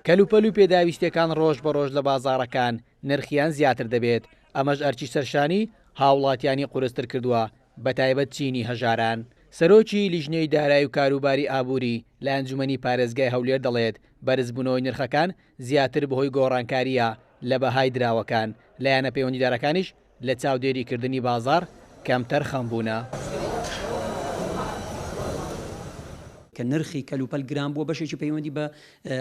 کەلوپەل و پێداویستییەکان ڕۆژ بە ڕۆژ لە بازاڕەکان نرخیان زیاتر دەبێت، ئەمەش ئەرکی سەرشانی هاوڵاتیانی قورستر کردووە، بەتایبەت چینی هەژاران. سەرۆکی لیژنەی دارایی و کاروباری ئابووری لە ئەنجومەنی پارێزگای هەولێر دەڵێت، بەرزبوونەوەی نرخەکان زیاتر بەهۆی گۆڕانکارییە لە بەهای دراوەکان، لایەنە پەیوەندیدارەکانیش لە چاودێریکردنی بازاڕ کەمتەرخەم بوونە. کە نرخی کەلوپەل گران بووە بەشێکی پەیوەندی بە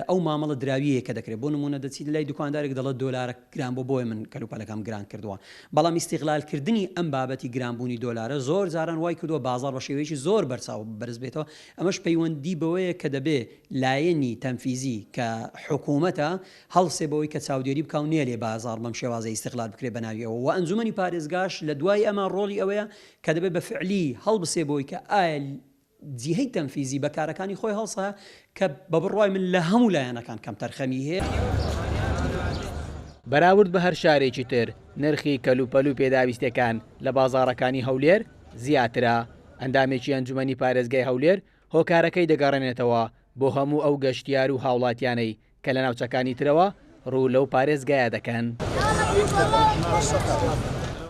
ئەو مامەڵە دراویەیە کە دەکرێت بۆ نموونە دەچیت لای دوکاندارێک دەڵێت دۆلارە گران بووە بۆیە من کەلوپەلەکەم گران کردووە بەڵام ئیستیغلال کردنی ئەم بابەتی گرانبوونی دۆلارە زۆر جاران وای کردووە بازاڕ بە شێوەیەکی زۆر بەرچاو بەرز بێتەوە ئەمەش پەیوەندی بەوەیە کە دەبێ لایەنی تەنفیزی کە حکوومەتە هەڵسێ بەوەی کە چاودێری بکا و نێلێ بازاڕ بەم شێوازە ئیستغلال بکرێ بە ناوی ئەوە وە ئەنجومەنی پارێزگاش لە دوای ئەمە ڕۆڵی ئەوەیە کە دەبێ بە فعلی هەڵبسێ بەوەی کە ئایا جیهەی تەنفیزی بە کارەکانی خۆی هەڵسا کە بە بڕوای من لە هەموو لایەنەکان کەمتەرخەمی هەیە. بەراورد بە هەر شارێکی تر نرخی کەلوپەل و پێداویستیەکان لە بازاڕەکانی هەولێر زیاترە، ئەندامێکی ئەنجومەنی پارێزگای هەولێر هۆکارەکەی دەگەڕێنێتەوە بۆ هەموو ئەو گەشتیار و هاوڵاتیانەی کە لە ناوچەکانی ترەوە ڕوو لەو پارێزگایە دەکەن.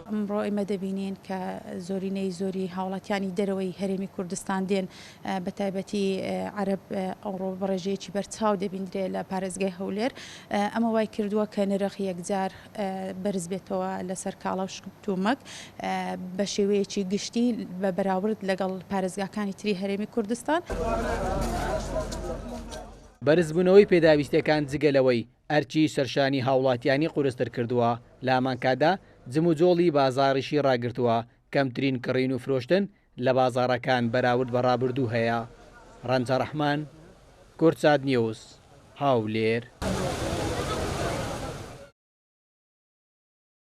ئەمڕۆ ئێمە دەبینین کە زۆرینەی زۆری هاوڵاتیانی دەرەوەی هەرێمی کوردستان دێن بە تایبەتی عەرەب ئەوڕۆ بە ڕێژەیەکی بەرچاو دەبیندرێ لە پارێزگای هەولێر ئەمە وای کردووە کە نرخ یەکجار بەرز بێتەوە لەسەر کاڵا و شتومەک بە شێوەیەکی گشتی بە بەراورد لەگەڵ پارێزگاکانی تری هەرێمی کوردستان. بەرزبوونەوەی پێداویستییەکان جگە لەوەی ئەرکی سەرشانی هاوڵاتیانی قورستر کردووە، لەهەمانکاتدا جموجۆڵی بازاڕیشی ڕاگرتووە، کەمترین کڕین و فرۆشتن لە بازاڕەکان بەراورد بە ڕابردوو هەیە. ڕەنجە ڕەحمان، کوردسات نیوز، هەولێر.